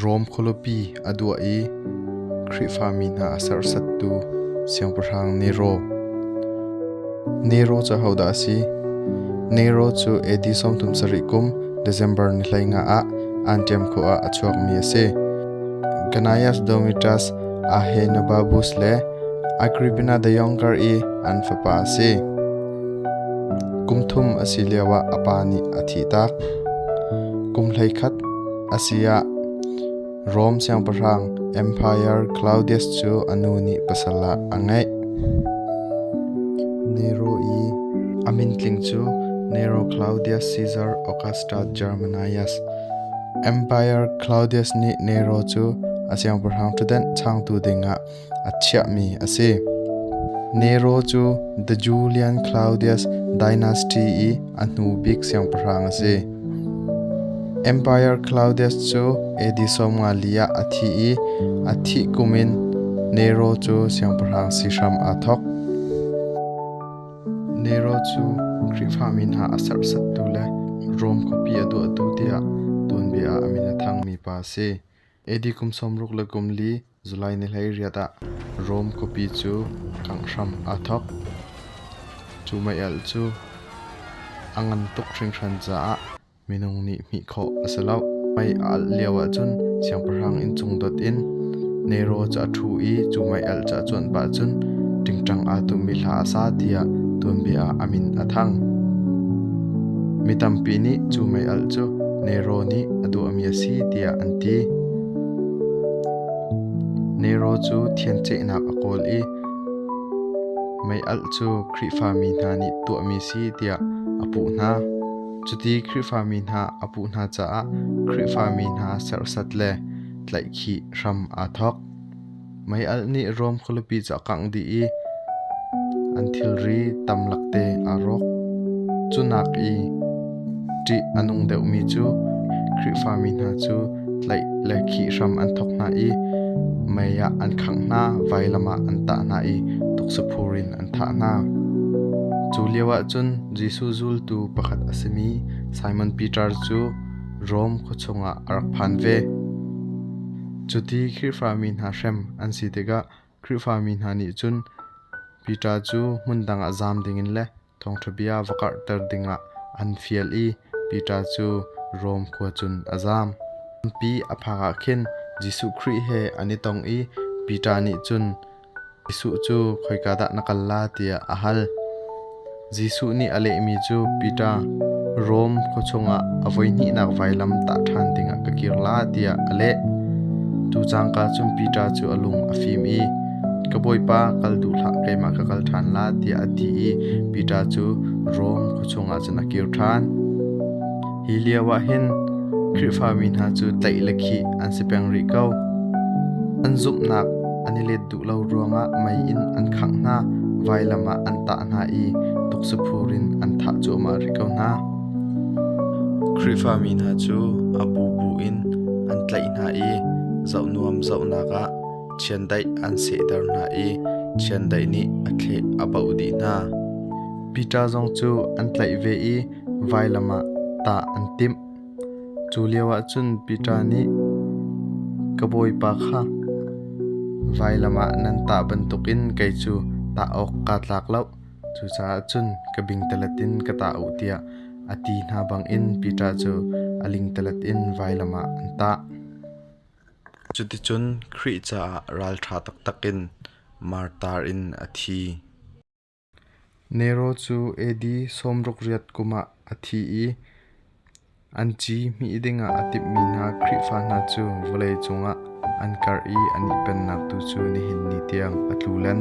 Rom khualipi a duah i Khrihfami hna a serhsattu siangpahrang Nero. Nero cu ahodah a si? Nero cu AD 37 kum December ni 15 ah Antium khua ah a chuakmi a si. Gnaeus Domitius Ahenobarbus le Agrippina the Younger i an fapa a si. Kum thum a si lioah a pa nih a thihtak. Kum 11 a si ah Rom siangpahrang Emperor Claudius cu a nu nih pasal ah a ngeih. Nero i a mintling cu Nero Claudius Caesar Augustus Germanicus. Emperor Claudius nih Nero cu a siangpahrang ṭhutdenh changtu dingah a chiahmi a si. Nero cu The Julian Claudius dynasty i a hnu bik siangpahrang a si. Emperor Claudius cu AD 54 ah a thi i a thih kum in Nero cu siangpahrang si hram aa thawk. Nero cu Khrihfami hna a serhsattu le Rom khuapi a duahtu tiah tuanbia ah a min a thangmi pa a si. AD kum 64 July ni 18 ah Rom khuapi cu kangh hram aa thawk. Cu mei-alh cu a ngan tuk hringhran caah minung nih hmih khawh a si lo. Mei a alh lio ahcun siangpahrang inncung dot in Nero cu a ṭhu i cu mei-alh cu a cuanh pah cun ṭingṭang aa tummi hla a sa tiah tuanbia ah a min a thang. Mi tampi nih cu mei-alh cu Nero nih a duahmi a si tiah an ti. Nero cu thianchehnak a kawl i mei-alh cu Khrihfami hna nih tuahmi si tiah a puh hna. Cuti Khrihfami hna a puh hna caah Khrihfami hna serhsat le tlaihkhih hram aa thawk. Mei-alh nih Rom khualipi cu a kangh dih i an thilri tam lakte aa rawk. Cu nak i ṭih a nung deuhmi cu Khrihfami hna cu tlaih le khih hram an thawk hna i mei ah an khangh hna, vailam ah an tah hna i tuksaphur in an thah hna. Cu lioah cun Jesuh zultu pakhat a simi Simon Peter cu Rom khua chungah a rak phan ve. Cuti Khrihfami hna hrem an si tikah Khrihfami hna nih cun Peter cu hmundang ah zaam dingin le thawngṭha bia va karhter dingah an fial i Peter cu Rom khua cun a zaam. Lampi a phak ah khin Jesuh Khrih he an i tong i Peter nih cun Jesuh cu khoika dah na kal la tiah a hal. Jesuh nih a lehmi cu Peter, Rom khua chungah a voihnihnak vailam tah ṭhan dingah ka kir la tiah a leh. Cu cangka cun Peter cu a lung a fim i ka Bawipa kal duh hlah keimah ka kal ṭhan la tiah a ti i Peter cu Rom khua chungah cun a kir ṭhan. Hi lioah hin Khrihfami hna cu tlaih le khih an si peng rih ko. An zumhnak an i let duh lo ruangah mei in an khangh hna, vailam ah an tah hna i tuksaphur in an thah cuahmah rih ko hna. Khrihfami hna cu a bubu in an tlaih hna i zohnuam zohnak ah chiandeih an sehter hna i chiandeih nih a thleh a baoh dih hna. Peter zong cu an tlaih ve i vailam ah tah an timh. Cu lioah cun Peter nih, Ka Bawipa kha vailam ah nan tah bantukin kei cu tah awk kaa tlak lo. Cucaah cun ka bingtalet in ka tah u tiah a ti hna bangin Peter cu a lingtalet in vailam ah an tah. Cuticun Khrih caah ralṭha taktak in martar in a thi. Nero cu AD 68 kum ah a thi i an ci hmih dingah a timhmi hna Khrihfa hna cu vawlei cungah an karh i an i pennak tu cu nihin ni tiang a tlu len.